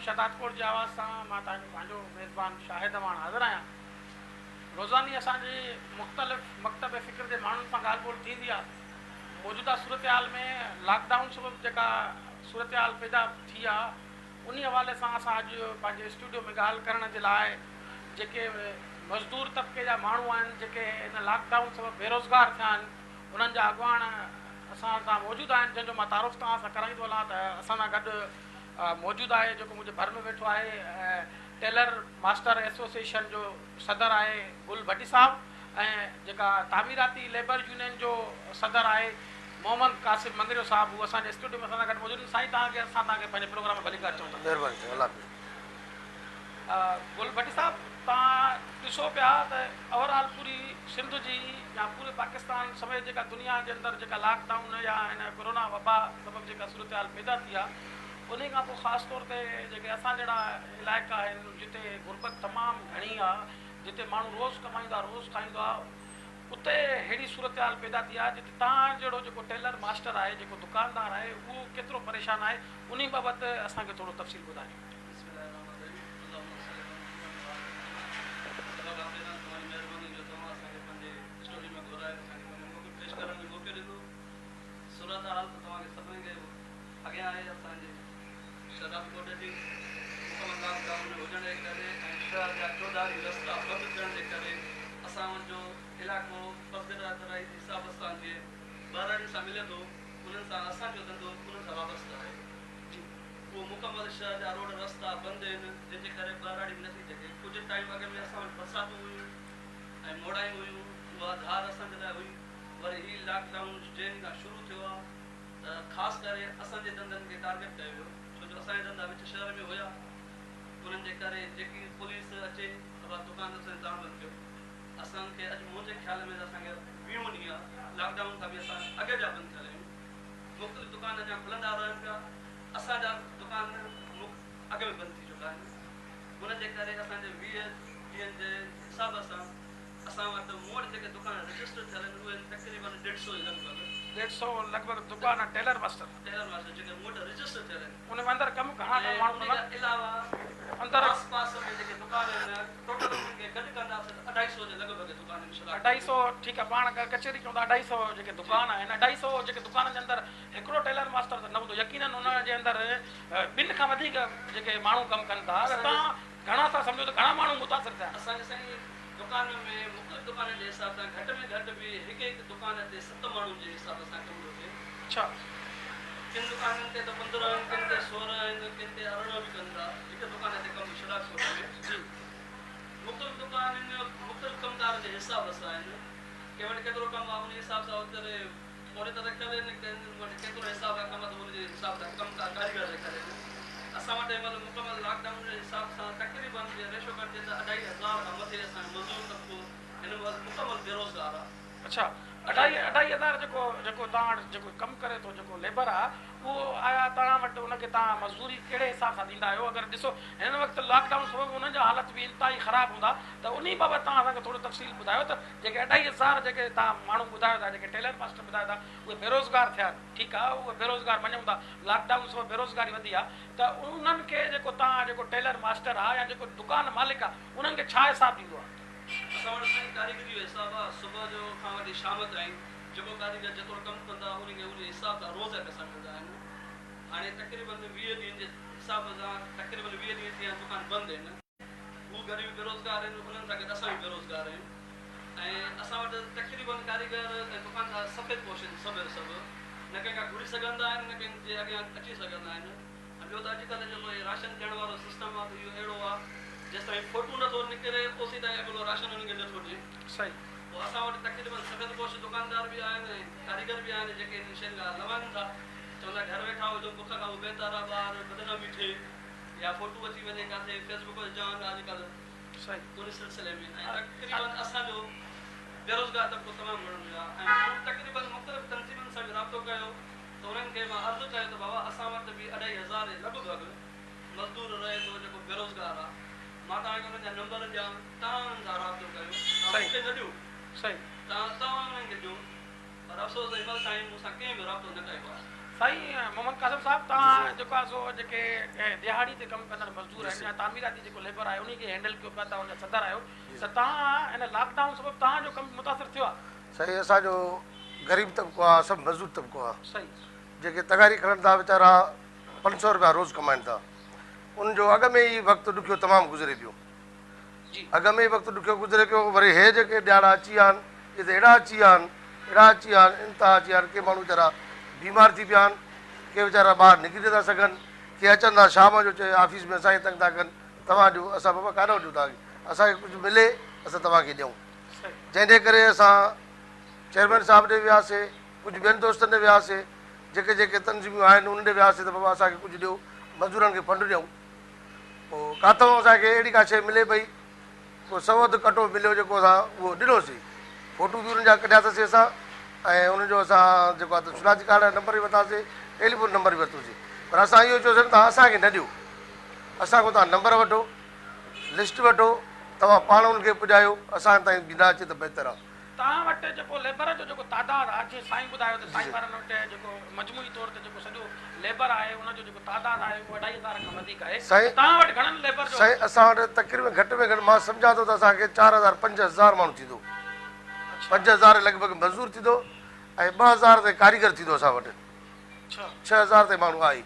شهدادڪوٽ جي آواز سان مان توهان جو پنهنجو ميزبان شاهد اعواڻ حاضر آهيان. روزاني اسان جي مختلف مڪتب فڪر جي ماڻهن سان ڳالهه ٻولهه ٿيندي آهي. موجوده صورتحال ۾ لاڪ ڊائون سبب جيڪا صورتحال پيدا ٿي آهي انهي حوالي سان اسان اڄ پنهنجي اسٽوڊيو ۾ ڳالهه ڪرڻ جي لاء جيڪي مزدور طبقي جا ماڻهو آهن جيڪي ان لاڪ ڊائون سبب بيروزگار ٿيا آهن انهن جا اڳواڻ اسان سان موجود آهن جنهن جو مان تعارف توهان سان ڪرائيندو هلان ته اسان سان گڏ موجود آهي جيڪو منهنجي ڀر ۾ ويٺو آهي ٽيلر ماسٽر ايسوسيئيشن جو صدر آهي گل ڀٽي صاحب ۽ جيڪا تعميراتي ليبر يونين جو صدر آهي محمد قاسم مڱريو صاحب هو اسان جي اسٽوڊيو ۾ اسان سان گڏ موجود آهن سائين توهان کي اسان توهان کي پنهنجي پروگرام ۾ ڀليڪار چئون ٿا. مهرباني سائين الله حافظ. گل ڀٽي صاحب توهان ڏسو پيا ته اوور آل پوري سنڌ جي يا پوري پاڪستان سميت جيڪا دنيا جي اندر جيڪا لاڪ ڊائون يا هن ڪورونا وبا سبب جيڪا صورتحال پيدا ٿي آهي انهي کان پوء خاص طور تي جيڪي اسان جهڙا علائقا آهن جتي غربت تمام گهڻي آهي جتي ماڻهو روز ڪمائيندو آهي روز کائيندو آهي اتي ههڙي صورتحال پيدا ٿي آهي جتي توهان جهڙو جيڪو ٽيلر ماسٽر آهي جيڪو دڪاندار آهي اهو ڪيترو پريشان آهي انهي بابت اسان کي ٿورو تفصيل ٻڌايو. بسم الله الرحمن الرحيم اللهم صل علي محمد وآل محمد سڀ کان پهريان توهان جي مهرباني جو توهان اسان کي پنهنجي اسٽوڊيو ۾ گهرائي اسان کي پنهنجو موقف پيش ڪرڻ جو موقعو ڏنو صورتحال ته توهان کي سڀني کي اڳيان آهي اسان جي شهداد ڪوٽ جي مڪمل لاڪ ڊائون ۾ هجڻ جي ڪري ۽ شهر جا چوڌاري رستا بند ٿيڻ جي ڪري اسان جو علائقو پسگردائي جي حساب سان جيئن ٻهراڙين سان ملي ٿو انهن سان اسان جو ڌنڌو انهن سان وابسته آهي جي اهو مڪمل شهر جا روڊ رستا بند آهن جنهن جي ڪري ٻهراڙي ۾ نٿي سگهي ڪجهه ٽائيم اڳ ۾ اسان وٽ برساتون هيون ۽ موڙايون هيون اها ڌار اسان جي لاء هئي وري هي لاڪ ڊائون جنهن کان شروع ٿيو آهي ته خاص ڪري اسان جي ڌنڌن کي ٽارگيٽ ڪيو ويو ڇو جو اسان جا ڌنڌا وچ شهر ۾ هيا انهن جي ڪري جيڪي پوليس اچي ته بس دڪان اسان جا تاڻ بند ڪيو اسان کي اڄ منهنجي خيال ۾ ته اسان کي ويهون ڏينهن آ لاڪ ڊائون کان به اسان اڳ جا بند ٿيل آهيون مختلف دڪان اڃا کلندا رهن پيا اسان جا دڪان اڳ ۾ بند ٿي چڪا آهن ان جي ڪري اسان جي 20 ڏينهن جي حساب سان اسان وٽ مون وٽ جيڪي دڪان رجسٽر ٿيل آهن اهي آهن تقريبن ڏيڍ سئو جي لڳ ڀڳ. ڏيڍ سئو لڳ ڀڳ دڪان ٽيلر ماسٽر. ٽيلر ماسٽر جيڪي مون وٽ رجسٽر ٿيل آهن. ان ۾ اندر ڪم گهڻا ۽ ماڻهو ان ڪندا. کان علاوه اندر. آس پاس ۾ جيڪي دڪان آهن ٽوٽل انهن کي گڏ ڪنداسين ته اڍائي سئو جي لڳ ڀڳ دڪان آهن شراڪت اڍائي ۾. سئو ٺيڪ آهي پاڻ ڪچهري ڪيون ٿا اڍائي سئو جيڪي دڪان آهن اڍائي سئو جيڪي دڪانن جي اندر هڪڙو ٽيلر ماسٽر ته نه هوندو يقينن ان جي اندر ٻن کان وڌيڪ جيڪي ماڻهو ڪم ڪن ٿا اسان جي. توهان گهڻا ٿا سمجهو ته گهڻا ماڻهو متاثر ٿيا آهن. اسان جي سائين دڪانن ۾ مختلف دڪانن جي حساب سان گهٽ ۾ گهٽ به هڪ هڪ دڪان تي ست ماڻهن جي حساب سان ڪم ٿو ٿئي. اڇا. ڪن دڪانن تي ته 15 آهن، ڪن تي 16 آهن، ڪن تي 18 به ڪن ٿا. هڪ دڪان تي ڪم شراڪ ڪوٽ ۾. جي. مختلف دڪان مختلف ڪم ڪار جي حساب سان آهن. ڪنهن وٽ ڪيترو ڪم آهي انهي حساب سان اوتري پورهيت رکيل آهن، ڪنهن وٽ ڪيترو حساب آهي ڪم ته ان جي حساب سان ڪم ڪار ڪاريگر رکيل آهن. اسان وٽ هن مهل مڪمل لاڪ ڊائون جي حساب سان تقريبن جي ريشو ڪڍجي ته اڍائي هزار کان مٿي اسان جو مزدور طبقو هن مهل مڪمل بيروزگار آهي. اڇا اڍائي اڍائي هزار جيڪو جيڪو توهان وٽ جيڪو ڪم ڪري ٿو جيڪو ليبر آهي اهو آيا توهان وٽ ان کي توهان مزدوري ڪهڙي حساب سان ڏيندا آهيو اگر ڏسو هن وقت لاڪ ڊائون سبب انهن جا حالت به انتهائي خراب هوندا ته انهي بابت توهان اسان کي ٿورو تفصيل ٻڌايو ته جيڪي اڍائي هزار جيڪي توهان ماڻهو ٻڌايو ٿا جيڪي ٽيلر ماسٽر ٻڌايو ٿا اهي بيروزگار ٿيا آهن ٺيڪ آهي اهي بيروزگار مڃون ٿا لاڪ ڊائون سبب بيروزگاري وڌي آهي ته انهن کي جيڪو توهان جيڪو ٽيلر ماسٽر آهي يا جيڪو دڪان مالڪ آهي انهن کي ڇا حساب ڏيندو آهي. اسان وٽ سائين ڪاريگري جو حساب آهي صبح جو کان وٺي شام تائين جيڪو ڪاريگر جيترو ڪم ڪندا انهن کي ان حساب سان روز جا پئسا ملندا آهن هاڻي تقريبن 20 ڏينهن جي حساب سان تقريبن 20 ڏينهن ٿي ويا آهن دڪان بند آهن. هو غريب بيروزگار آهن انهن سان گڏ اسان به بيروزگار آهيون ۽ اسان وٽ تقريبن ڪاريگر ۽ دڪاندار سفيد پوش آهن سڀ جو سڀ نه ڪنهن کان گهري سگهندا آهن نه ڪنهن جي اڳيان اچي سگهندا آهن ۽ ٻيو ته اڄڪلهه جيڪو هي راشن ڏيڻ وارو سسٽم آهي ته اهو اهڙو آهي جيستائين فوٽو نٿو نڪري اوسيتائين اڳلو راشن انهن کي نٿو ڏئي. صحيح. پوء اسان وٽ تقريبن سفيد پوش دڪاندار به آهن ۽ ڪاريگر به آهن جيڪي انهن شين کان لوائن ٿا چوندا گهر ويٺا هجون بک کان اهو بهتر آهي ٻاهر بدنامي ٿئي. يا فوٽو اچي وڃي ڪاٿي فيس بڪ جو جهان آ اڄڪلهه صحيح ان سلسلي ۾ ۽ تقريبن اسان جو بيروزگار طبقو تمام گهڻو ٿيو آ ۽ مون تقريبن مختلف تنظيمن سان به رابطو ڪيو ته انهن کي مان عرض ڪيو ته بابا اسان وٽ به اڍائي هزار جي لڳ ڀڳ مزدور رهي ٿو جيڪو بيروزگار آ مان توهان کي انهن جا نمبر ڏيان توهان انهن سان رابطو ڪيو توهان مون کي نه ڏيو صحيح توهان انهن کي ڏيو پر افسوس هن مهل تائين مون سان ڪنهن به رابطو نه ڪيو آ. سائين محمد قاسم صاحب توهان جيڪو آهي سو جيڪي ڏهاڙي تي ڪم ڪندڙ مزدور آهن يا تعميراتي جيڪو ليبر آهي انهي کي هينڊل ڪيو پيا توهان ان جا صدر آهيو ته توهان ان لاڪ ڊائون سبب توهان جو ڪم متاثر ٿيو آهي؟ سائين اسان جو غريب طبقو آهي سڀ مزدور طبقو آهي صحيح. جيڪي تغاري کڻن ٿا ويچارا 500 روپيا روز ڪمائن ٿا ان جو اڳ ۾ ئي وقت ڏکيو تمام گذري پيو اڳ ۾ ئي وقت ڏکيو گذري پيو وري هي جيڪي ڏهاڙا اچي ويا آهن اهي ته اهڙا اچي ويا آهن اهڙا اچي ويا آهن انتها اچي ويا آهن ڪي ماڻهو ويچارا بيمار ٿي پيا آهن ڪي ويچارا ٻاهر نڪري نٿا سگهن ڪي اچن ٿا شام جو چئي آفيس ۾ اسان کي تنگ ٿا ڪن توهان ڏيو اسان بابا ڪاڏانهن ڏيون توهان کي اسان کي ڪجهه ملي اسان توهان کي ڏيون جنهن جي ڪري اسان چيئرمين صاحب ڏي وياسي ڪجهه ٻين دوستن ڏي وياسي جيڪي جيڪي تنظيمون آهن انهن ڏي وياسي ته بابا اسان کي ڪجهه ڏيو مزورن کي فنڊ ڏيون پوء ڪاٿئون اسان کي اهڙي ڪا شيء ملي پئي، ڪو سئو اڌ ڪٽو مليو جيڪو اسان اهو ڏنوسين. فوٽو به انهن جا ڪڍيا اٿسين اسان ۽ انهن جو اسان جيڪو آهي ته شناختي ڪارڊ جا نمبر به ورتاسين، ٽيليفون نمبر به ورتوسين. پر اسان اهو چيوسين توهان اسان کي نه ڏيو، اسان کان توهان نمبر وٺو، لسٽ وٺو، توهان پاڻ انهن کي پڄايو، اسان تائين به نه اچي ته بهتر آهي. توهان وٽ جيڪو ليبر جو جيڪو تعداد آهي جيئن سائين ٻڌايو ته سائين وارن وٽ جيڪو مجموعي طور تي جيڪو سڄو ليبر آهي ان جو جيڪو تعداد آهي اهو اڍائي هزار کان وڌيڪ آهي ته توهان وٽ گهڻن ليبر جو. سائين اسان وٽ تقريبن گهٽ ۾ گهٽ مان سمجهان ٿو ته اسان کي 4000 5000 ماڻهو ٿيندو 5000 لڳ ڀڳ مزدور ٿيندو ۽ 2000 تائين ڪاريگر ٿيندو اسان وٽ 6000 تائين ماڻهو آهي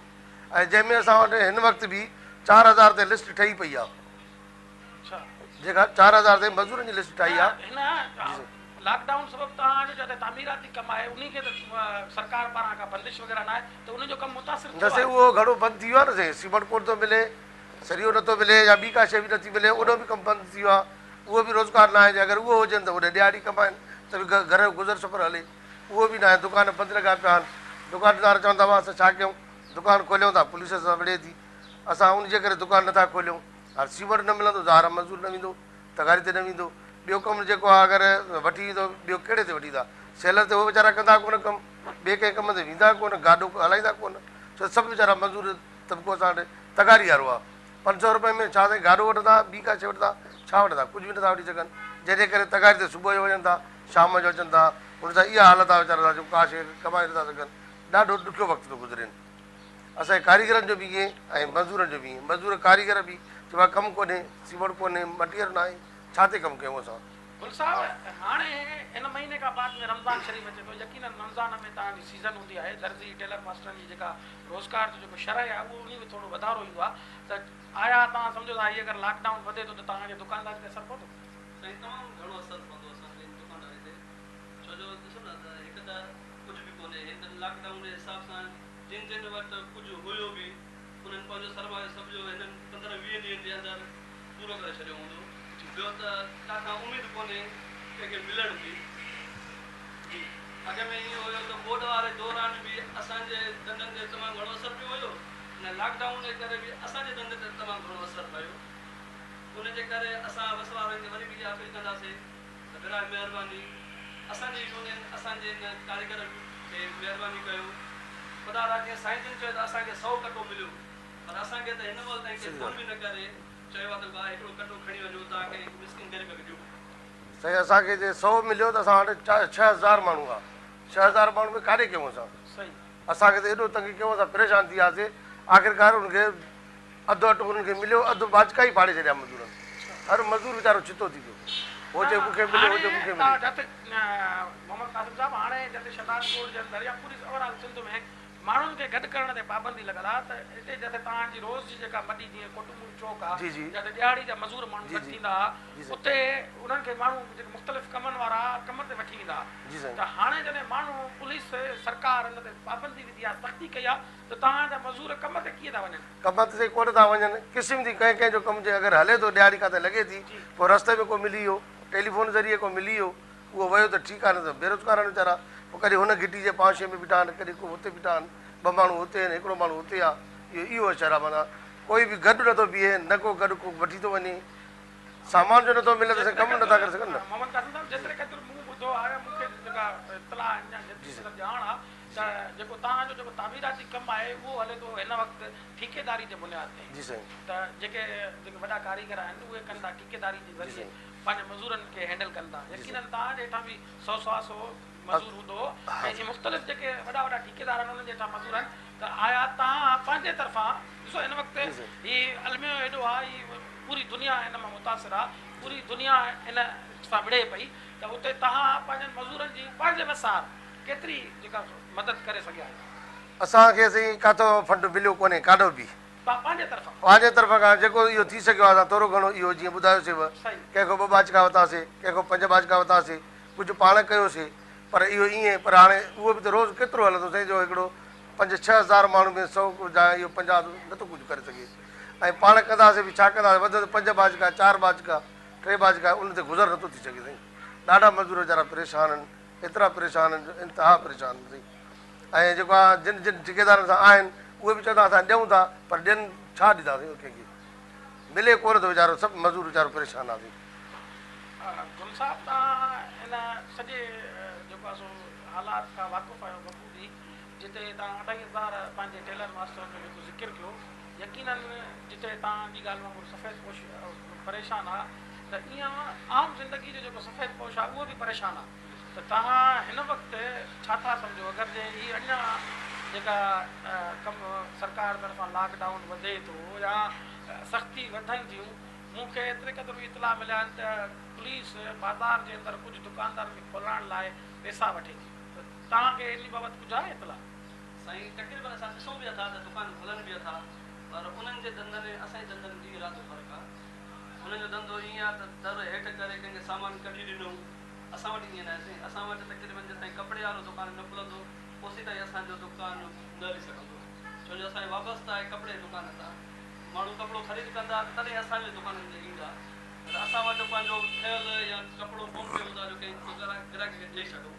۽ جنهن ۾ اسان وٽ هن وقت به 4000 تائين لسٽ ٺهي پئي آهي. جيڪا 4000 تائين مزورن جي لسٽ ٺاهي آهي. هن لاڪ ڊائون سبب توهان جو جتي تعميراتي ڪم آهي انهي کي ته سرڪار پاران ڪا بندش وغيره ناهي ته انهي جو ڪم متاثر ٿيو نه سائين آهي؟ اهو گهڻو بند ٿي ويو آهي نه سائين سيمنٽ ڪونه ٿو ملي سريو نه ٿو ملي يا ٻي ڪا شيء به نه ٿي ملي اهو به ڪم بند ٿي ويو آهي اهو به روزگار ناهي جي اگر اهو هجن ته اوڏي ڏهاڙي ڪمائن ته به گهر جو گذر سفر هلي اهو به ناهي دڪان بند لڳا پيا آهن دڪاندار چون ٿا اسان ڇا ڪيون دڪان کوليون ٿا پوليس اسان سان وڙهي ٿي اسان ان جي ڪري دڪان نه ٿا کوليون هاڻ سيمنٽ نه ملندو ظاهر آهي مزدور نه ويندو تغاري تي نه ويندو ٻيو ڪم جيڪو آهي اگر وٺي ويندو ٻيو ڪهڙي تي وٺي ايندا سيلر تي هو ويچارا ڪندا ڪونه ڪم ٻئي ڪنهن ڪم تي ويندا ڪونه گاڏو هلائيندا ڪونه ڇو ته سڀ ويچارا مزدور طبقو اسان وٽ تغاري وارو آهي 500 روپئي ۾ ڇا سائين گاڏو وٺندا ٻي ڪا شيء وٺندا ڇا وٺندا ڪجهه به نٿا وٺي سگهن جنهن جي ڪري تغاري تي صبح جو وڃن ٿا شام جو اچن ٿا ان سان اها حالت آهي ويچارا جو ڪا شيء ڪمائي نٿا سگهن ڏاڍو ڏکيو وقت ٿو گذرين. اسان جي ڪاريگرن جو به ائين ۽ مزدورن جو به ائين. مزدور ڪاريگر به چئبو آهي ڪم ڪونهي، سيمنٽ ڪونهي، مٽيريل ناهي، ڇا تي ڪم ڪيون اسان. گل صاحب هاڻي هن مهيني کان بعد ۾ رمضان شريف اچي ٿو يقينن رمضان ۾ توهان جي سيزن هوندي آهي درزي ٽيلر ماسٽرن جي جيڪا روزگار جو جيڪو شرح آهي اهو انهي ۾ ٿورو وڌارو ايندو آهي ته آيا توهان سمجهو ٿا هي اگر لاڪ ڊائون وڌي ٿو ته توهان جي دڪانداري تي اثر پوندو؟ سائين تمام گهڻو اثر پوندو اسان جي دڪانداري تي ڇو جو ڏسو نه ته هڪ ته ڪجهه به ڪونهي هن لاڪ ڊائون جي حساب سان جن جن وٽ ڪجهه هيو به انهن پنهنجو سرمايو سڀ جو هنن 15 20 ڏينهن جي اندر پورو ڪري ڇڏيو هوندو. ٻيو ته ڪاٿان اميد ڪونهي ڪنهن کي ملڻ جي. جي اڳ ۾ ائين هيو ته ٻوڏ واري دوران به اسان جي ڌنڌن تي تمام گهڻو اثر پيو هيو ۽ لاڪ ڊائون جي ڪري به اسان جي ڌنڌي تي تمام گهڻو اثر پيو. ان جي ڪري اسان وس وارن کي وري به اها اپيل ڪنداسين ته براء مهرباني اسان جي يونين اسان جي هن ڪاريگرن کي مهرباني ڪيو خدا را جيئن سائين جن چيو ته اسان کي سئو ڪٽو مليو پر اسان کي ته هن مهل تائين ڪنهن فون به نه ڪري چيو آهي ته ڀاء هڪڙو ڪٽو کڻي وڃو توهان ڪنهن هڪ مسڪين غريب کي ڏيو. سائين اسان کي جي سئو مليو ته اسان وٽ 6000 ماڻهو ها 6000 ماڻهو ۾ ڪاڏي ڪيون اسان اسان کي ته ايڏو تنگ ڪيو اسان پريشان ٿي وياسي آخرڪار ان کي اڌ اٽو انهن کي مليو، اڌ ٻاچڪا ئي ڦاڙي ڇڏيا مزورن. هر مزور ويچارو ڇتو ٿي پيو. هو چئي مون کي مليو، هو چئي مون کي مليو. جتي محمد قاسم صاحب هاڻي جتي شهداد ڪوٽ جي اندر يا پوري اوور آل سنڌ ۾ ماڻهن کي گڏ ڪرڻ تي پابندي لڳل آ ته هتي جتي توهان جي روز جي جيڪا مڏي جيئن ڪوٽمور چوڪ آ جتي ڏهاڙي جا مزور ماڻهو گڏ ٿيندا ها اتي انهن کي ماڻهو جيڪي مختلف ڪمن وارا ڪم تي وٺي ويندا ها ته هاڻي جڏهن ماڻهو پوليس سرڪار ان تي پابندي وڌي آ سختي ڪئي آ ته توهان جا مزور ڪم تي ڪيئن ٿا وڃن؟ ڪم تي سائين ڪونه ٿا وڃن. قسم ٿي ڪنهن ڪنهن جو ڪم جي اگر هلي ٿو ڏهاڙي ڪاٿي لڳي ٿي پوء رستي ۾ ڪو ملي ويو ٽيليفون ذريعي ڪو ملي ويو اهو ويو ته ٺيڪ آهي نه ته بيروزگار آهن ويچارا پوء ڪڏهن هن گهٽي جي پانشي ۾ بيٺا آهن ڪڏهن ڪو هتي بيٺا آهن ٻه ماڻهو هتي آهن هڪڙو ماڻهو هتي آهي اهو اهو اشر آهي معنيٰ ڪوئي به گڏ نٿو بيهي نه ڪو گڏ ڪو وٺي ٿو وڃي سامان جو نٿو ملي ته سائين ڪم نٿا ڪري سگهن نه. محمد قاسم صاحب جيتري قدر مون ٻڌو آهي مون کي جيڪا اطلاع آهن يا جيتري قدر ڄاڻ آهي ته جيڪو توهان جو جيڪو تعميراتي ڪم آهي اهو هلي ٿو هن وقت ٺيڪيداري جي بنياد تي جي سائين. ته جيڪي جيڪي وڏا ڪاريگر آهن اهي ڪن ٿا ٺيڪيداري جي ذريعي پنهنجي مزورن کي هينڊل ڪن ٿا يقينن توهان جي هيٺان به سئو سوا سئو مزور هوندو هو ۽ اهي مختلف جيڪي وڏا وڏا ٺيڪيدار آهن انهن جي هيٺان مزور آهن ته آيا توهان پنهنجي طرفان ڏسو هن وقت هي الميو ايڏو آهي هي پوري دنيا ان مان متاثر آهي پوري دنيا ان سان وڙهي پئي ته اتي توهان پنهنجن مزورن جي پنهنجي وس آهر ڪيتري جيڪا مدد ڪري سگهيا آهيو؟ اسان کي سائين ڪاٿو فنڊ مليو ڪونهي ڪاڏو به. پنهنجي طرفان. پنهنجي طرف کان جيڪو اهو ٿي سگهيو آهي اسان ٿورو گهڻو اهو جيئن ٻڌايوسي به ڪنهن کان ٻه ٻاچڪا ورتاسي ڪنهن کان پنج ٻاچڪا ورتاسي ڪجهه پاڻ ڪيوسي پر اهو ائين پر هاڻي اهو به ته روز ڪيترو هلندو سائين جو هڪڙو پنج ڇهه هزار ماڻهو ۾ سئو يا اهو پنجاهه نٿو ڪجهه ڪري سگهي ۽ پاڻ ڪنداسي به ڇا ڪنداسي وڌ ته پنج ٻاچڪا چار ٻاچڪا ٽي ٻاچڪا ان تي گذر نٿو ٿي سگهي سائين ڏاڍا مزور ويچارا پريشان آهن ايترا پريشان آهن جو انتها پريشان آهن سائين ۽ جيڪو آهي جن جن ٺيڪيدارن سان آهن اهي به چون ٿا اسان ڏيون ٿا پر ڏين ڇا ڏينداسين ڪنهن کي ملي ڪونه ٿو ويچارو سڀ مزور ويچارو پريشان آهي سائين. گل صاحب توهان ان سڄي جيڪو آهي سو حالات کان واقف آهيو بخوبي جتي توهان اڍائي هزار پنهنجي ٽيلر ماسٽرن جو جيڪو ذڪر ڪيو يقينن جتي توهان جي ڳالهه وانگر سفيد پوش پريشان آ ته ايئن عام زندگي جو جيڪو سفيد پوش آ اهو به پريشان آ ته توهان هن وقت ڇا ٿا سمجهو اگر جي هي اڃا جيڪا ڪم سرڪار طرفان لاڪ ڊائون وڌي ٿو يا سختي وڌن ٿيون مون کي ايتري قدر به اطلاع مليا آهن ته پوليس بازار جي اندر ڪجهه دڪاندارن کي کولائڻ لاء پيسا وٺي ٿي ته توهان کي ان بابت ڪجهه آهي اطلاع؟ سائين تقريبن اسان ڏسون به اٿا ته دڪان کلن به اٿا پر انهن جي ڌنڌن ۽ اسان جي ڌنڌن ۾ ڏينهن رات جو فرق آ. انهن جو ڌنڌو ائين آ ته در هيٺ ڪري ڪنهن کي سامان ڪڍي ڏنئون. اسان وٽ ائين ناهي سائين. اسان وٽ تقريبن جيستائين ڪپڙي وارو دڪان نه کلندو اوسيتائين اسان جو دڪان نه هلي سگهندو. ڇو جو اسان جو وابسته آهي ڪپڙي جي دڪان سان. ماڻهو ڪپڙو خريد ڪندا ته تڏهن اسان جي دڪانن تي ايندا. نه ته اسان وٽ پنهنجو ٺهيل يا ڪپڙو ڪونه پيو هوندو آ جو ڪنهن گراهڪ کي ڏئي سگهون.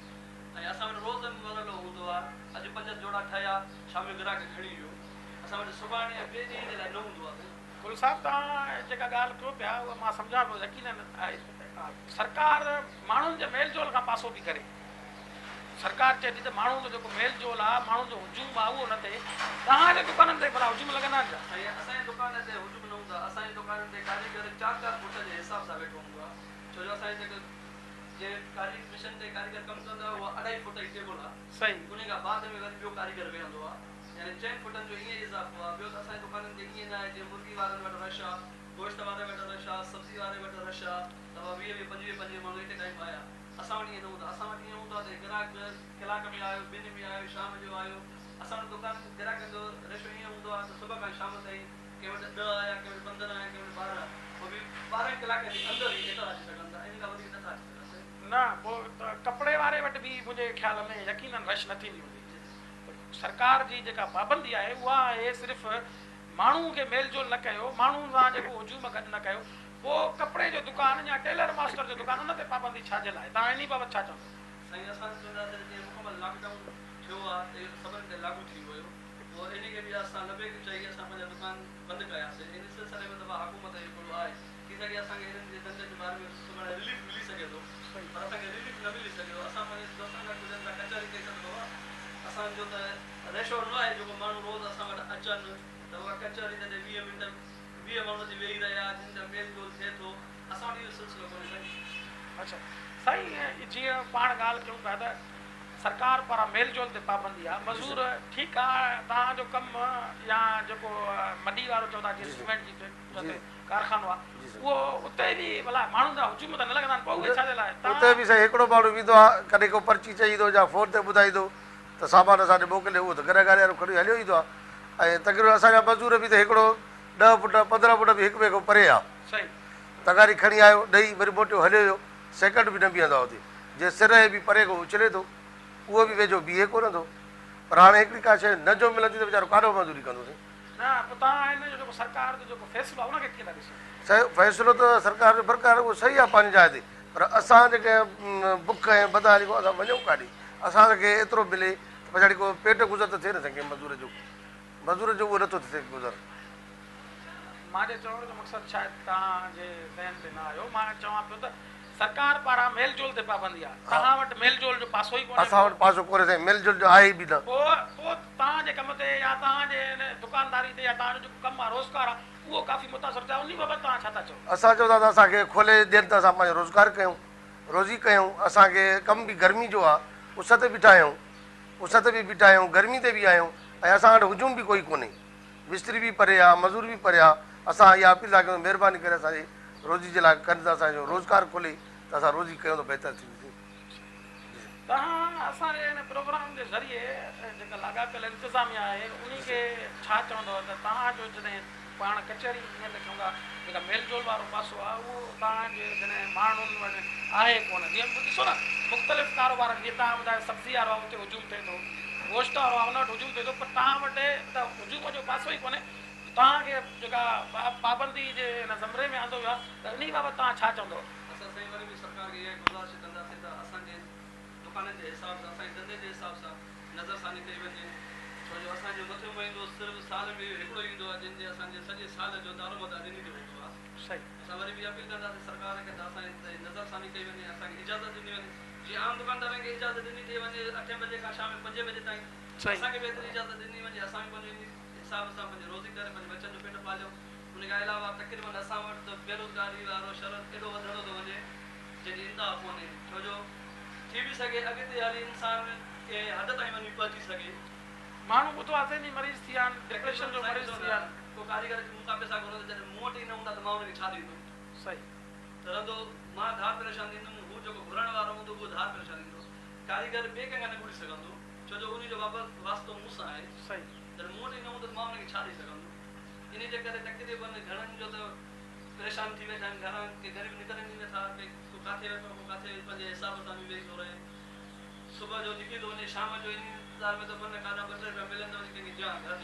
۽ اسان وٽ روز مرحلو هوندو آ. اڄ پنج جوڙا ٺهيا، شام جو گراهڪ کڻي ويو. اسان وٽ سڀاڻي ۽ ٻئي ڏينهن جي لاء نه هوندو آ سائين. گل صاحب توهان جيڪا ڳالهه ڪيو پيا اها مان سمجهان پيو يقينن سرڪار ماڻهن جي ميل جول کان پاسو پئي ڪري سرڪار چئي ٿي ته ماڻهن جو جيڪو ميل جول آ ماڻهن جو هجوم آ اهو نه ٿئي توهان جي دڪانن تي ڀلا هجوم لڳندا آهن ڇا؟ سائين اسان جي دڪان تي هجوم نه هوندو آ اسان جي دڪانن تي ڪاريگر چار چار فوٽ جي حساب سان ويٺو هوندو آ ڇو جو اسان جي جيڪو جنهن ڪاري مشن تي ڪاريگر ڪم ڪندو آ اها اڍائي فوٽ جي ٽيبل آ صحيح. انهي کان بعد ۾ وري ٻيو ڪاريگر ويهندو آ يعني چئن فوٽن جو ائين اضافو آ ٻيو ته اسان جي دڪانن تي ائين نه آهي جيئن مرغي وارن وٽ رش آ گوشت واري وٽ رش آ سبزي واري وٽ رش آ ته اها ويهه ويهه پنجويهه پنجويهه ماڻهو ايٽ اي ٽائيم آيا اسان وٽ ائين نه هوندو آ اسان وٽ ائين هوندو آ ته گراهڪ ڪلاڪ ۾ آيو ٻن ۾ آيو شام جو آيو اسان وٽ دڪان گراهڪن جو ريشو ائين هوندو آ ته صبح کان شام تائين ڪنهن وٽ ڏهه آيا ڪنهن وٽ پندرهن آيا ڪنهن وٽ ٻارهن پوء به ٻارهن ڪلاڪن جي اندر ئي ايترا اچي سگهن ٿا ان کان وڌيڪ نٿا اچي سگهن سائين. نه پوء ته ڪپڙي واري وٽ به منهنجي خيال ۾ يقينن رش نه ٿيندي هوندي. سرڪار جي جيڪا پابندي آهي اها آهي صرف ماڻهو کي ميل جول نه ڪيو، ماڻهو سان جيڪو هجوم گڏ نه ڪيو، پوء ڪپڙي جو دڪان يا ٽيلر ماسٽر جو دڪان ان تي پابندي ڇا جي لاء؟ توهان انهي بابت ڇا چوندو؟ سائين اسان ته چونداسين ته جيئن مڪمل لاڪ ڊائون ٿيو آهي ته اهو ته سڀني تي لاڳو ٿي ويو پوء انهي کي به اسان لبيڪ چئي اسان پنهنجا دڪان بند ڪياسين ان سلسلي ۾ ته اها حڪومت جو هڪڙو آهي ٿي سگهي اسان کي انهن جي ڌنڌن جي باري ۾ سڀاڻي رليف ملي سگهي ٿو پر اسان کي رليف نه ملي سگهيو اسان پنهنجي دوستن سان ڪجهن سان ڪچهري ڪئي سي ته بابا اسان جو ته ريشو نه آهي جيڪو ماڻهو روز اسان وٽ اچن ته اها ڪچهري تڏهن 20 منٽ 20 ماڻهو اچي ويهي رهيا جن سان ميل جول ٿئي ٿو اسان وٽ اهو سلسلو ڪونهي سائين. اڇا سائين جيئن پاڻ ڳالهه ڪيون پيا ته سرڪار پاران ميل جول تي پابندي آ مزور ٺيڪ آ توهان جو ڪم يا جيڪو مڏي وارو چئو ٿا جيئن سيمينٽ جي فيڪٽري ڪارخانو آ اهو اتي به ڀلا ماڻهن جا هجوم ته نه لڳندا آهن پوء اهي ڇا جي لاء اتي به سائين هڪڙو ماڻهو ويندو آ ڪڏهن ڪو پرچي چئي ايندو يا فون تي ٻڌائيندو ته سامان اسان ڏي موڪلي اهو ته گڏهه گاڏي وارو کڻي هليو ايندو آ ۽ تقريبن اسان جا مزور به ته هڪڙو ڏهه فوٽ 15 فوٽ به هڪ ٻئي کان پري آ صحيح. تغاري کڻي آيو ڏئي وري موٽيو هليو ويو سيڪنڊ به نه بيهندو آ اتي جي سر اهي به پري کان اڇلي ٿو اهو به ويجهو بيهي ڪونه ٿو پر هاڻي هڪڙي ڪا شيء نه جو ملندي ته ويچارو ڪاڏو مزوري ڪندو سائين. نه پوء توهان هن جو جيڪو سرڪار جو جيڪو فيصلو آهي ان کي ڪيئن ٿا ڏسو؟ سائين فيصلو ته سرڪار جو برقرار اهو صحيح آهي پنهنجي جاء تي پر اسان جيڪي بک ۽ بدحالي کان اسان وڃون ڪاڏي اسان کي ايترو ملي ته پڇاڙي ڪو پيٽ گذر ته ٿئي نه سائين ڪنهن مزور جو مزور جو اهو نٿو ٿي سگهي گذر. مان جي چوڻ جو مقصد شايد توهان جي ذهن تي نه آيو مان چوان پيو ته سرڪار پاران ميل جول تي پابندي آ توهان وٽ ميل جول جو پاسو ئي ڪونهي اسان وٽ پاسو ڪونهي سائين ميل جول جو آهي ئي به نه. پوء توهان جي ڪم تي يا توهان جي ان دڪانداري تي يا توهان جو جيڪو ڪم آ روزگار آ اهو ڪافي متاثر ٿيو آ انهي بابت توهان ڇا ٿا چئو؟ اسان چئون ٿا ته اسان کي کولي ڏين ته اسان پنهنجو روزگار ڪيون روزي ڪيون اسان کي ڪم به گرمي جو آ اس تي بيٺا آهيون، اس تي به بيٺا آهيون، گرمي تي به آهيون ۽ اسان وٽ هجوم به ڪوئي ڪونهي. مستري به پري آ، مزور به پري آ، اسان اها اپيل ٿا ڪيون ته مهرباني ڪري اسان جي روزي جي لاء ڪن ته اسان جو روزگار کلي ته اسان روزي ڪيون ته بهتر ٿيندي. توهان اسان جي هن پروگرام جي ذريعي جيڪا لاڳاپيل انتظاميا آهي انهي کي ڇا چوندؤ ته توهان جو جڏهن پاڻ ڪچهري ائين ته ڪيون ٿا جيڪا ميل جول وارو پاسو آهي اهو توهان جي جڏهن ماڻهن وٽ آهي ڪونه جيئن ڏسو نه مختلف ڪاروبارن جيئن توهان ٻڌايو سبزي وارو آهي اتي هجوم ٿئي ٿو گوشت وارو آهي ان وٽ هجوم ٿئي ٿو پر توهان وٽ ته هجوم جو پاسو ئي ڪونهي توهان کي جيڪا پابندي جي ان زمري ۾ آندو ويو آهي ته انهي بابت توهان ڇا چوندؤ؟ اسان سائين وري به سرڪار کي اها ئي گذارش ڪنداسين ته اسان جي دڪانن جي حساب سان اسان جي ڌنڌي جي حساب سان نظر ثاني ڪئي وڃي ڇو جو اسان جو مٿيون مهينو صرف سال ۾ اهو هڪڙو ايندو آهي جنهن جي اسان جي سڄي سال جو دارومدار انهي تي هوندو آهي. صحيح. اسان وري به اپيل ڪنداسين سرڪار کي ته اسان جي تي نظر ثاني ڪئي وڃي اسان کي اجازت ڏني وڃي جيئن عام دڪاندارن کي اجازت ڏني ٿي وڃي اٺين بجي کان شام جو پنجين بجي تائين صحيح. اسان کي به ايتري اجازت ڏني وڃي اسان به پنهنجو انهي حساب سان پنهنجي روزي ڪري پنهنجي ٻچن جو پيٽ پاليون. ان کان علاوه تقريبن اسان وٽ ته بيروزگاري وارو شرح ايڏو وڌندو ٿو وڃي جنهن جي انتها ڪونهي ڇو جو ٿي به سگهي اڳتي هلي انسان ڪنهن حد تائين وڃي پهچي سگهي. ماڻهو ٻڌو آ ذهني مريض ٿي ويا آهن ڊپريشن تقريبن جو سائين مريض ڏسو ٿي نه ويا آهن. ڪو ڪاريگر اچي مون کان پئسا گهرندو ته جڏهن مون وٽ ئي نه هوندا ته مان ان کي ڇا ڏيندم. صحيح. ته رهندو مان ڌار پريشان ٿيندم هو جيڪو گهرڻ وارو هوندو اهو ڌار پريشان ٿيندو ڪاريگر ٻئي ڪنهن کان نه گهري سگهندو ڇو جو انهي جو واسطو مون سان آهي. صحيح. جڏهن مون وٽ ئي نه هوندو ته مان ان کي ڇا ڏئي سگهندم. انهي جي ڪري تقريبن گهڻن جو ته پريشان ٿي ويٺا آهن گهران ڪي غريب نڪرن ئي نٿا ڪي ڪو ڪاٿي ويٺو ڪو ڪاٿي پنهنجي حساب سان به ويهي ٿو رهي صبح جو نڪري ٿو وڃي شام جو انهي انتظار ۾ ته من ڪاڏان ٻه ٽي رپيا ملن ته وڃي ڪنهن کي ڏيان گهر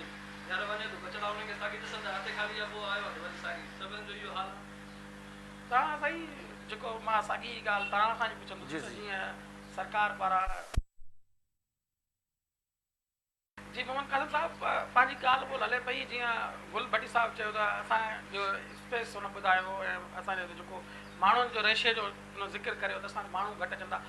گهر وڃي ٿو ٻچڙا انهن کي ساڳي ڏسن ته هٿ خالي آهي پوء آيو آهي ته وري ساڳي سڀن جو اهو حال آهي. توهان سائين جيڪو مان ساڳي ڳالهه توهان کان ئي پڇندس جي ته جي. جيئن سرڪار پاران. جي محمد قاسم صاحب پنهنجي ڳالهه ٻولهه هلي پئي جيئن گل ڀٽي صاحب چيو ته اسان جو اسپيس هن ٻڌايو ۽ اسان جو جيڪو ماڻهن جو ريشي جو هن ذڪر ڪريو ته اسان وٽ ماڻهو گهٽ اچن ٿا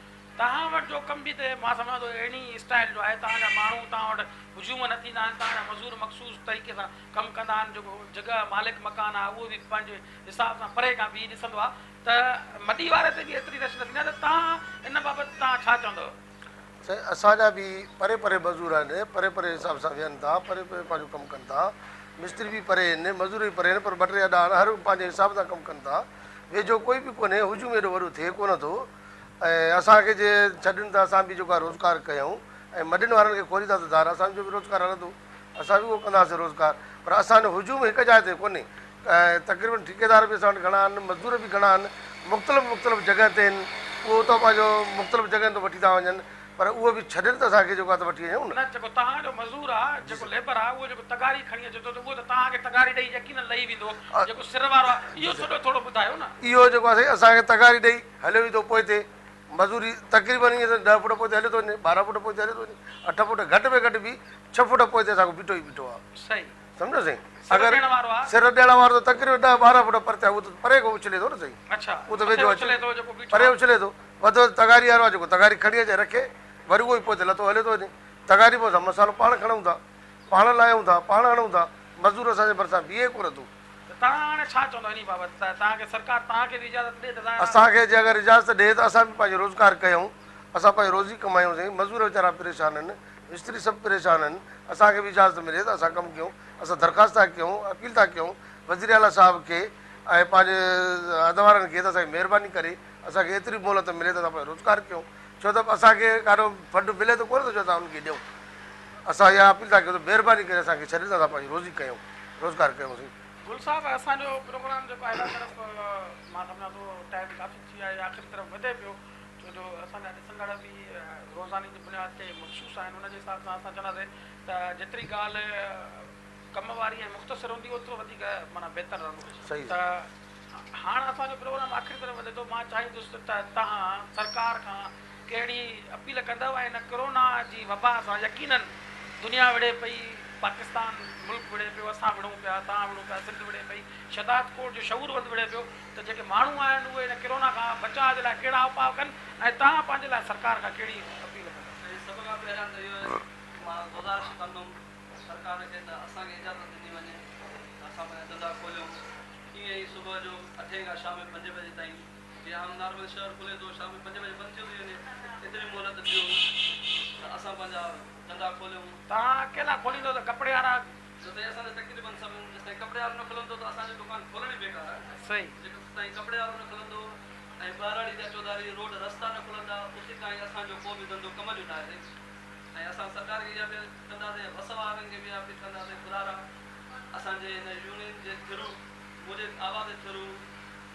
توهان وٽ جو ڪم به ته مان سمجهان ٿو اهڙي اسٽائل جو آهي توهان جا ماڻهو توهان وٽ هجوم نه ٿيندا آهن توهان جا مزور مخصوص طريقي سان ڪم ڪندا آهن جيڪو جڳهه مالڪ مڪان آهي اهو به پنهنجي حساب سان پري کان بيهي ڏسندو آهي ته مڏي واري تي به ايتري رش نه ٿيندي آهي ته توهان ان بابت توهان ڇا چوندؤ؟ سائين اسان جا به پري پري مزور آهن، پري پري حساب سان ويهن ٿا، پري پري پنهنجو ڪم ڪن ٿا، مستري به پري آهن، مزور به پري آهن پر ٻه ٽي اڏا آهن، هر پنهنجي حساب سان ڪم ڪن ٿا، ويجهو ڪوئي به ڪونهي، هجوم ايڏو وڏو ٿئي ڪونه ٿو ۽ اسان کي جي ڇڏين ته اسان به جيڪو آهي روزگار ڪيون ۽ مڏين وارن کي کوليندا ته ظاهر اسان جو به روزگار هلندو، اسان به اهو ڪنداسين روزگار پر اسان جو هجوم هڪ جاء تي ڪونهي ۽ تقريبن ٺيڪيدار به اسان وٽ گهڻا آهن مزدور به گهڻا آهن مختلف مختلف جڳهه تي آهن اهو اتان پنهنجو مختلف جڳهن تان وٺي ٿا وڃن پر اهو به ڇڏين ته اسان کي جيڪو آهي ته وٺي وڃون نه. نه جيڪو توهان جو مزور آ جيڪو ليبر آ اهو جيڪو تغاري کڻي اچي ٿو ته اهو ته توهان کي تغاري ڏئي يقينن لهي ويندو جيڪو سر وارو آ اهو سڄو ٿورو ٻڌايو نه. اهو جيڪو آهي سائين اسان کي تغاري ڏئي هليو ويندو پوئتي مزوري تقريبن ائين ته ڏهه فوٽ پوئتي هليو ٿو وڃي 12 فوٽ پوئتي هليو ٿو وڃي اٺ فوٽ گهٽ ۾ گهٽ به ڇهه فوٽ پوئتي اسان کان بيٺو ئي بيٺو آ. صحيح. سمجهيو سائين سر اگر ڏيڻ وارو آ. سر ڏيڻ وارو ته تقريبن ڏهه 12 فوٽ پرتي آ اهو ته پري کان اڇلي ٿو نه سائين. اڇا اهو ته مٿي ويجهو اچي اڇلي ٿو جيڪو بيٺو پري آ. اڇلي ٿو وڌ وڌ تغاري وارو آ جيڪو تغاري کڻي اچي رکي وري اهو ئي پوئتي لٿو هليو ٿو وڃي تغاري پوء اسان مصالحو پاڻ کڻون ٿا پاڻ لاهيون ٿا پاڻ هڻون ٿا مزور اسان جي ڀرسان بيهي ڪونه ٿو. ته توهان هاڻي ڇا چوندؤ انهي بابت ته توهان کي سرڪار توهان کي به اجازت ڏي ته ظاهر آ. اسان کي جي اگر اجازت ڏي ته اسان به پنهنجو روزگار ڪيون اسان پنهنجي روزي ڪمايون سائين مزور ويچارا پريشان آهن مستري سڀ پريشان آهن اسان کي به اجازت ملي ته اسان ڪم ڪيون اسان درخواست ٿا ڪيون اپيل ٿا ڪيون وزير اعليٰ صاحب کي ۽ پنهنجي عهده وارن کي ته اسان کي مهرباني ڪري اسان کي ايتري مهلت ملي ته اسان پنهنجو روزگار ڪيون ڇو ته اسان کي ڪاڏو فنڊ ملي ته ڪونه ٿو جو اسان انهن کي ڏيون اسان اها اپيل ٿا ڪيون ته مهرباني ڪري اسان کي ڇڏين ته اسان پنهنجي روزي ڪيون روزگار ڪيون سائين. گل صاحب اسان جو پروگرام جيڪو آهي هن طرف مان سمجهان ٿو ٽائيم ڪافي ٿي ويو آهي آخري طرف وڌي پيو ڇو جو اسان جا ڏسندڙ به روزاني جي بنياد تي مخصوص آهن ان جي حساب سان اسان چونداسين ته جيتري ڳالهه ڪم واري ۽ مختصر هوندي اوترو وڌيڪ معنيٰ بهتر رهندو ته هاڻ اسان جو پروگرام آخري طرف وڌي ٿو مان چاهيندس ته توهان سرڪار کان ڪهڙي اپيل ڪندؤ ۽ ان ڪرونا جي وبا سان يقينن دنيا وڙهي پئي پاڪستان ملڪ وڙهي پيو اسان وڙهون پيا توهان وڙهو پيا سنڌ وڙهي پئي شهداد ڪوٽ جو شعور وند وڙهي پيو ته جيڪي ماڻهو آهن اهي ان ڪرونا کان بچاء جي لاء ڪهڙا اپاء ڪن ۽ توهان پنهنجي لاء سرڪار کان ڪهڙي اپيل ڪندؤ. سائين سڀ کان پهريان ته اهو مان گذارش ڪندم سرڪار کي ته اسان کي اجازت ڏني وڃي ته اسان پنهنجا ڌنڌا کوليون ائين ئي صبح جو اٺين کان شام جو پنجين بجي تائين جيئن عام نارمل شهر کلي ٿو شام جو پنجين بجي بند ٿيو ٿي وڃي ايتري مهلت ڏيو. ته اسان پنهنجا ڌنڌا کوليون. توهان اڪيلا کوليندو ته ڪپڙي وارا. جتي اسان جا تقريبن سڀ جيستائين ڪپڙي وارو نه کلندو ته اسان جو دڪان کولڻ ئي بيڪار آهي. صحيح. جيستائين ڪپڙي وارو نه کلندو ۽ ٻهراڙي جا چوڌاري روڊ رستا نه کلندا اوسيتائين اسان جو ڪو به ڌنڌو ڪم جو ناهي ۽ اسان سرڪار کي اها اپيل ڪنداسين وس وارن کي به اها اپيل ڪنداسين خدارا اسان جي هن يونين جي ٿرو منهنجي آواز جي ٿرو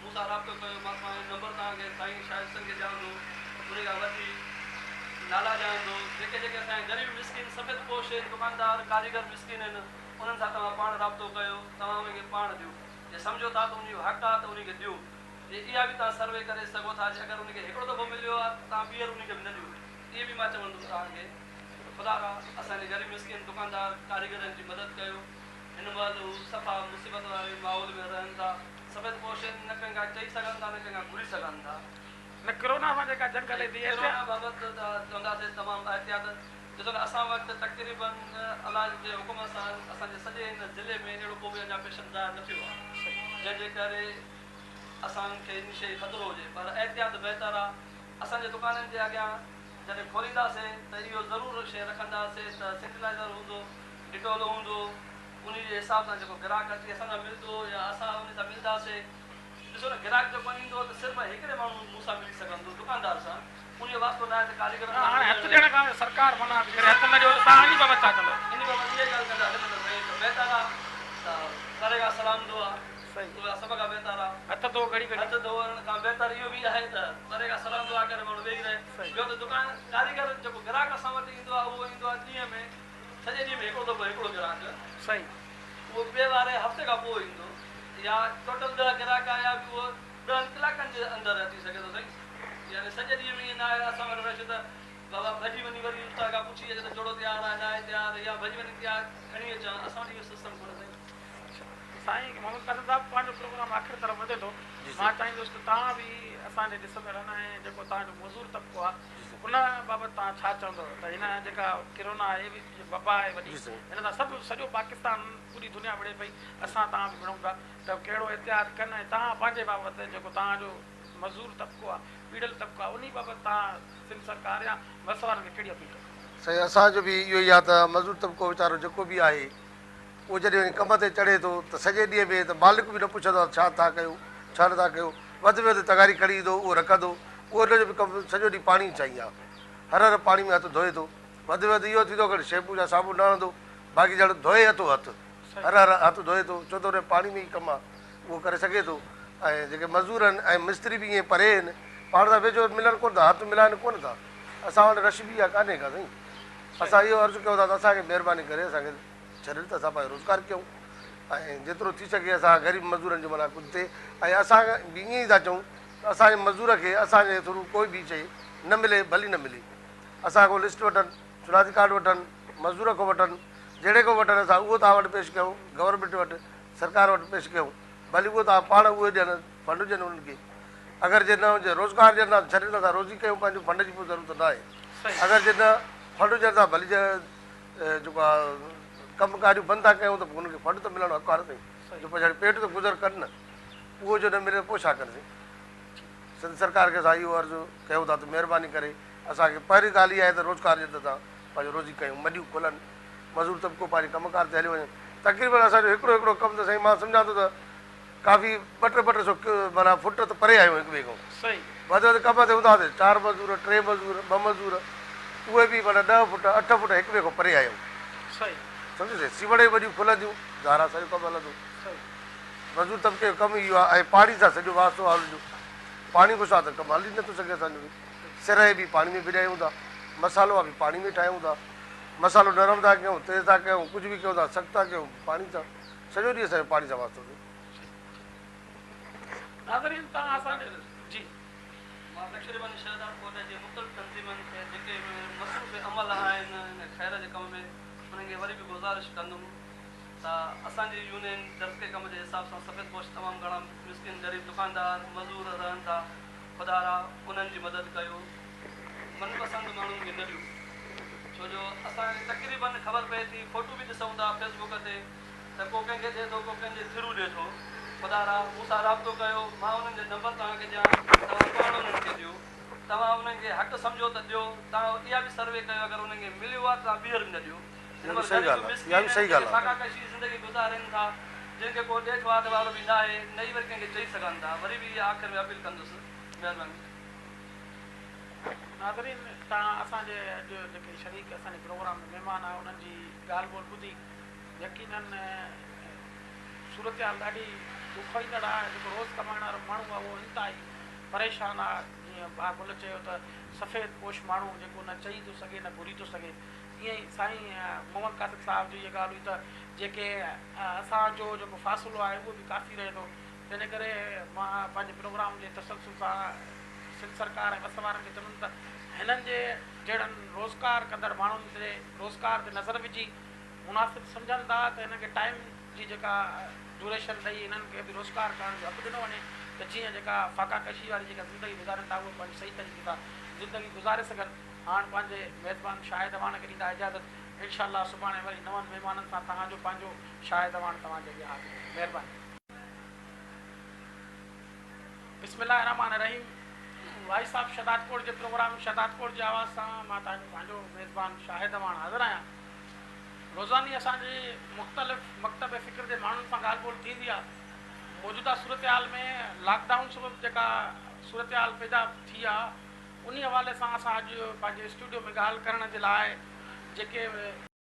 مون سان رابطو ڪيو مان توهان جو نمبر توهان کي سائين شاهد حسين کي ڏيان ٿو انهي کان وٺي نالا ڏيان ٿو جيڪي جيڪي اسان جا غريب مسڪين سفيد پوش دڪاندار ڪاريگر مسڪين آهن انهن سان توهان پاڻ رابطو ڪيو توهان انهن کي پاڻ ڏيو جي سمجهو ٿا ته انهي جو حق آهي ته انهي کي ڏيو جي اها به توهان سروي ڪري سگهو ٿا جي اگر انهي کي هڪڙو دفعو مليو آهي ته توهان ٻيهر انهي کي به نه ڏيو اهي به مان چوندس توهان کي ته خدا را اسان جي غريب مسڪين دڪاندار ڪاريگرن جي مدد ڪيو هن مهل هو صفا مصيبت واري ماحول ۾ رهن ٿا. سفيد پوشين نه ڪنهن کان چئي سگهن ٿا نه ڪنهن کان گهري سگهن ٿا. نه ڪرونا سان جيڪا جنگ هلي ٿي احتياط. ڪرونا بابت ته چونداسين تمام احتياط ڏسو نه اسان وٽ تقريبن الله جي حڪم سان اسان جي سڄي هن ضلعي ۾ اهڙو ڪو به اڃا پيشنٽ ظاهر نه ٿيو آهي جنهن جي ڪري اسان کي ان شيء خطرو هجي پر احتياط بهتر آهي اسان جي دڪانن جي اڳيان جڏهن کولينداسين ته اهو ضرور شيء رکنداسين ته سينيٽائزر هوندو ڊيٽول هوندو انهي جي حساب سان جيڪو گراهڪ اچي اسان سان ملندو يا اسان انهي سان ملنداسي ڏسو نه گراهڪ جيڪو ايندو ته صرف هڪڙي ماڻهو مون سان ملي سگهندو دڪاندار سان انهي جو واسطو ناهي ته ڪاريگرن سان هاڻي هٿ ڏيڻ کان سرڪار منع ٿي ڪري هٿ نه ڏيو ته توهان انهي بابت ڇا چوندؤ؟ انهي بابت اها ڳالهه ڪنداسي نه ته سائين ته بهتر آ ته پري کان سلام دعا اها سڀ کان بهتر آ. هٿ ڌو گهڙي گهڙي. هٿ ڌوئڻ کان بهتر اهو به آهي ته پري کان سلام دعا ڪري ماڻهو ويهي رهي ٻيو ته دڪان ڪاريگر جيڪو گراهڪ اسان وٽ ايندو آ اهو ايندو آ ڏينهن ۾ سڄي ڏينهن ۾ هڪڙو دفعو هڪڙو گراهڪ. صحيح. اهو ٻئي واري هفتي کان پوء ايندو يا ٽوٽل ڏهه گراهڪ آيا به اهو ڏهن ڪلاڪن جي اندر اچي سگهي ٿو سائين يعني سڄي ڏينهن ۾ ائين نه آهي اسان وٽ رش ته بابا ڀڄي وڃي وري استاد کان پڇي اچ ته جوڙو تيار آهي ناهي تيار يا ڀڄي وڃي تيار کڻي اچان اسان وٽ اهو سسٽم ڪونهي سائين. سائين محمد قاسم صاحب پنهنجو پروگرام آخر طرف وڌي ٿو مان چاهيندس ته توهان به اسان جي ڏسندڙن ۽ جيڪو توهان جو مزور طبقو آهي ان بابت توهان ڇا چوندؤ ته هن جيڪا ڪرونا آهي وبا آهي وڏي هن سان سڀ سڄو پاڪستان پوري دنيا وڙهي پئي اسان توهان به وڙهون پيا ته ڪهڙو احتياط ڪن ۽ توهان پنهنجي بابت جيڪو توهان جو مزور طبقو آهي پيڙهيل طبقو آهي انهي بابت توهان سنڌ سرڪار يا وس وارن کي ڪهڙي اپيل ڪندؤ؟ سائين اسان جو به اهو ئي آهي ته مزور طبقو ويچارو جيڪو به آهي اهو جڏهن وڃي ڪم تي چڙهي ٿو ته سڄي ڏينهن ۾ ته مالڪ به نه پڇندو آهي ته ڇا ٿا ڪيو ڇا نه ٿا ڪيو وڌ ۾ وڌ تغاري کڻي ايندو اهو رکندو اهو ان جو به ڪم سڄو ڏينهن پاڻي چاهين آهي هر هر پاڻي ۾ هٿ ڌوئي ٿو وڌ ۾ وڌ اهو ٿيندو اگر شيمپو يا صابڻ نه هڻندو باقي ڄڻ ڌوئي هٿو هٿ هر هر هٿ ڌوئي ٿو ڇو ته ان پاڻي ۾ ئي ڪم آهي اهو ڪري سگهي ٿو ۽ جيڪي مزور آهن ۽ مستري به ائين پري آهن پاڻ سان ويجهو ملن ڪونه ٿا هٿ ملائن ڪونه ٿا اسان وٽ رش به اها ڪانهي ڪا سائين اسان اهو عرض ڪيون ٿا ته اسان کي مهرباني ڪري اسان کي ڇڏين ته اسان پنهنجو روزگار ڪيون ۽ جيترو ٿي سگهي اسان غريب مزورن جو معنيٰ ڪجهه ٿئي ۽ اسان به ائين ئي ٿا چئون ته اسان جي مزور کي اسان جي ٿرو ڪوئي به شيء نه ملي ڀلي نه ملي اسان کان لسٽ وٺن شناختي ڪارڊ وٺن مزور کان وٺن جهڙي کان وٺن اسان اهو توهان وٽ پيش ڪيون گورنمينٽ وٽ سرڪار وٽ پيش ڪيون ڀلي اهو توهان پاڻ اهي ڏين فنڊ ڏين انهن کي اگر جي نه هجي روزگار ڏين ٿا ته ڇڏين اسان روزي ڪيون پنهنجو فنڊ جي پوء ضرورت نه آهي اگر جي نه فنڊ ڏين ٿا ڀلي جي جيڪو آهي ڪم ڪاريون بند ٿا ڪيون ته پوء انهن کي فنڊ ته ملڻ حق آهي نه سائين جو پڇاڙي پيٽ ته گذر ڪن نه اهو جو نه ملي ته پوء ڇا ڪن سائين سنڌ سرڪار کي اسان اهو عرض ڪيون ٿا ته مهرباني ڪري اسان کي پهرين ڳالهه اها آهي ته روزگار ڏين ته اسان پنهنجو روزي ڪيون منڊيون کلن مزور طبقو پنهنجي ڪم ڪار تي هليو وڃي تقريبن اسان جو هڪڙو هڪڙو ڪم ته سائين مان سمجهان ٿو ته ڪافي ٻه ٽي ٻه ٽي سو معنيٰ فٽ ته پري آهيون هڪ ٻئي کان. وڌ وڌ ڪم تي هوندا هئاسين چار مزور، ٽي مزور، ٻه مزور اهي به معنيٰ ڏهه فٽ اٺ فٽ هڪ ٻئي کان پري آهيون. سمجهيو سائين سيوڙ جون وڏيون کلنديون ظاهر آهي سڄو ڪم هلندو. مزور طبقي جو ڪم اهو آهي ۽ پاڻي سان سڄو واسطو آهي انهن جو. پاڻي کان سواء ته ڪم هلي نٿو سگهي اسان جو به. سرهي به پاڻي ۾ ڀڄايون ٿا، مصالحو به پاڻي ۾ ٺاهيون ٿا. مصالحو نرم ٿا ڪيون، تيز ٿا ڪيون، ڪجهه به ڪيون ٿا، سخت ٿا ڪيون پاڻي سان. سڄو ڏينهن اسان جو پاڻي سان واسطو ٿئي. ناظرين توهان اسان جي جي. مان تقريبن شهداد ڪوٽ جي مختلف تنظيمن کي جيڪي به مصروف عمل آهن ان خير جي ڪم ۾ انهن کي وري به گذارش ڪندم ته اسان جي يونين درسگي ڪم جي حساب سان سفيد پوش تمام گهڻا مسڪين غريب دڪاندار مزور رهن ٿا خدارا انهن جي مدد ڪيو من پسند ماڻهن کي نه ڏيو ڇو جو اسان کي تقريبن خبر پئي ٿي فوٽو به ڏسون ٿا فيس بڪ تي ته ڪو ڪنهن کي ڏئي ٿو ڪو ڪنهن جي ٿرو ڏئي ٿو خدارا مون سان رابطو ڪيو مان انهن جا نمبر توهان کي ڏيان توهان پاڻ انهن کي ڏيو توهان انهن کي حق سمجهو ته ڏيو، توهان اها به سروي ڪيو اگر انهن کي مليو آهي ته توهان ٻيهر به نه ڏيو. اها به صحيح ڳالهه آهي. اها به صحيح ڳالهه آهي. فاقا ڪشي زندگي گذارين ٿا جن کي ڪو ڏيٺ واڌ وارو به ناهي نه ئي وري ڪنهن کي چئي سگهن ٿا وري به اها آخر ۾ اپيل ڪندس مهرباني. ناظرين توهان اسان جي اڄ جيڪي شريڪ اسان جي پروگرام ۾ مهمان آهي انهن جي ڳالهه ٻولهه ٻڌي يقينن صورتحال ڏاڍي ڏکوئيندڙ آهي جيڪو روز ڪمائڻ وارو ماڻهو آهي اهو انتهائي پريشان آهي جيئن ڀاء گل چيو ته سفيد پوش ماڻهو جيڪو نه چئي ٿو سگهي نه گهري ٿو سگهي ائين ئي سائين محمد قاسم صاحب جي اها ڳالهه هئي ته جيڪي اسان جو جيڪو فاصلو آهي اهو به ڪافي رهي ٿو تنهن ڪري مان پنهنجي پروگرام جي تسلسل سان سنڌ سرڪار ۽ وس وارن کي چوندم ته هنن جي جهڙن روزگار ڪندڙ ماڻهن تي روزگار تي نظر وجهي مناسب سمجهن ٿا ته هنن کي ٽائيم جي جيڪا ڊيوريشن ڏئي هنن کي به روزگار ڪرڻ جو حق ڏنو وڃي ته جيئن جيڪا فاقا ڪشي واري جيڪا زندگي گذارين ٿا اهي پنهنجي صحيح طريقي سان زندگي گذاري سگهن. هاڻ پنهنجي ميزبان شاهد اعواڻ کي ڏيندا اجازت. انشاء الله سڀاڻي وري نون مهمانن سان توهان جو پنهنجو شاهد اعواڻ توهان جي اڳيان حاضر ٿيندو. مهرباني. بسم الله الرحمٰن الرحيم وائس آف شهدادڪوٽ جي پروگرام شهدادڪوٽ جي آواز سان مان توهان جو پنهنجو ميزبان شاهد اعواڻ حاضر آهيان. روزاني اسان جي مختلف مڪتب فڪر جي ماڻهن سان ڳالهه ٻولهه ٿيندي آهي. موجوده صورتحال ۾ لاڪ ڊائون سبب جيڪا صورتحال پيدا ٿي آهي انهي حوالي سان اسان اڄ پنهنجي اسٽوڊيو ۾ ڳالهه ڪرڻ جي لاء جيڪي.